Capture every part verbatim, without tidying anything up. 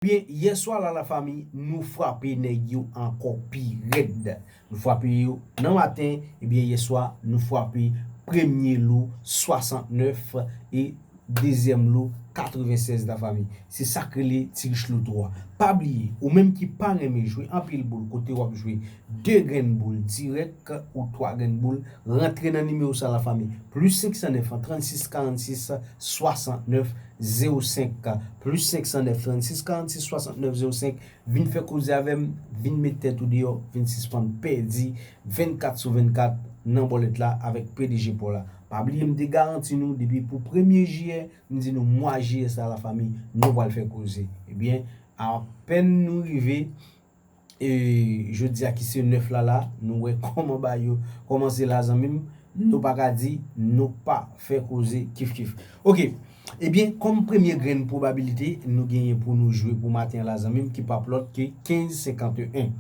Ebyen, yèswa la, lafanmi, nou frape nèg yo ankò pi rèd. Nou frape yo nan maten, ebyen, yèswa, nou frape premye lo swasantnèf e dezyèm lo katrevensèz, lafanmi. Se sa k rele tirich loto a. Pa bliye, ou menm ki pa renmen jwe anpil boul, kote w ap jwe de grenn boul dirèk ou twa grenn boul, rantre nan nimewo sa, lafanmi. Plis senk san nèf, trannsis karannsis swasantnèf zewo senk, plis senk san nèf, trannsis karannsis swasantnèf zewo senk. Vin fè koze avè m, vin met tèt ou deyò, vin sispann pèdi vennkat sou vennkat nan bòlèt la avèk P D G pa w la. Pa bliye, m te garanti nou depi pou premye jiyè, m di nou mwa jiyè sa, lafanmi, nou pral fè koze. Ebyen, apèn nou rive, e, jodi a ki se nèf la, la, nou wè kòman bagay yo kòmanse la, zanmi m. Nou pa ka di nou pa fè koze kif kif. Oke. Ebyen, kòm premye grenn pwobabilite nou genyen pou nou jwe pou maten an la, zanmi m, ki p ap lòt ke kenz senkanteyen.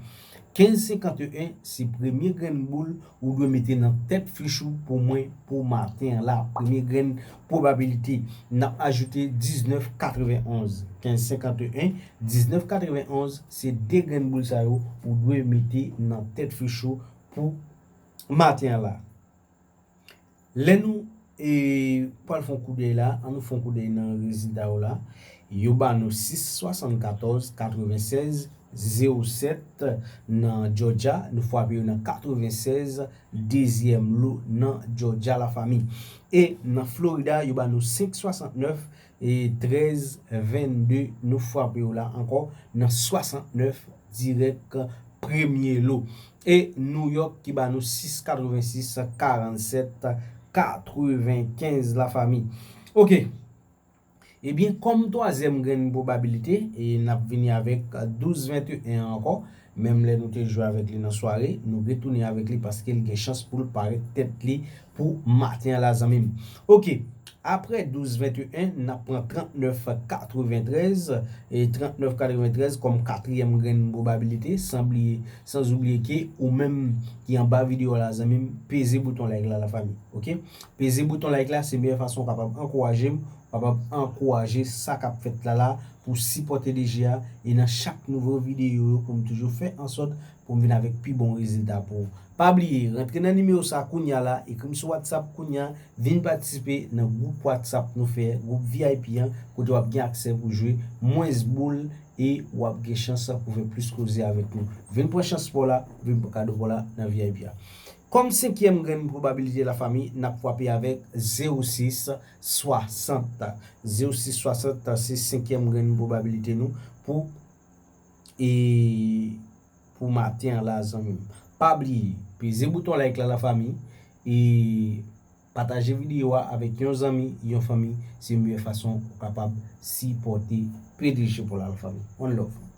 Kenz senkanteyen se premye grenn boul ou dwe mete nan tèt fich ou pou mwen pou maten an la. Premye grenn pwobabilite, n ap ajoute diznèf katrevenonz. Kenz senkanteyen, diznèf katrevenonz, se de grenn boul sa yo ou dwe mete nan tèt fich ou pou maten an la. Lè nou, e, pral fè yon koudèy la, ann nou fè yon koudèy nan rezilta yo la. Yo ba nou sis swasannkatòz katrevensèz zewo sèt nan Georgia, nou frape yo nan katrevensèz, dezyèm lo nan Georgia, lafanmi. E nan Florida, yo ba nou senk swasannnèf e trèz vennde, nou frape yo la ankò nan swasantnèf dirèk premye lo. E New York ki ba nou sis katrevensis karannsèt katrevenkenz, lafanmi. Oke. Ebyen, kòm twazyèm grenn pwobabilite, e n ap vini avèk douz venteyen ankò. Menm lè nou te jwe avèk li nan sware, nou retounen avèk li paske l gen chans pou l parèt tèt li pou maten an la, zanmi m. Oke. Apre douz venteyen, n ap pran trannèf katreventrèz, e trannèf katreventrèz kòm katriyèm grenn pwobabilite, san bliye, san oubliye ke ou menm ki anba videyo a la, zanmi m, peze bouton like la, lafanmi. Oke? Peze bouton like la, se meyè fason w kapab ankouraje m, w kapab ankouraje sa k ap fèt la la, pou sipòte D J a, e nan chak nouvo videyo yo, pou m toujou fè ansòt pou m vin avèk pi bon rezilta pou ou. Pa bliye, rantre nan nimewo sa kounya la, ekri m sou WhatsApp kounya, vin patisipe nan gwoup WhatsApp nou fè, gwoup V I P an, kote w ap gen aksè pou jwe mwens boul e w ap gen chans pou fè plis koze avèk nou. Vin pran chans pa w la, vin pran kado pa w la nan V I P a. Kòm senkyèm grenn pwobabilite, lafanmi, n ap frape avèk zewo sis swasant. Zewo sis swasant se senkyèm grenn pwobabilite nou pou, e, pou maten an la, zanmi m. Pa bliye, peze bouton like la, lafanmi, e pataje videyo a avèk yon zanmi, yon fanmi. Se meyè fason ou kapab sipòte P D G pa w la, lafanmi. One love.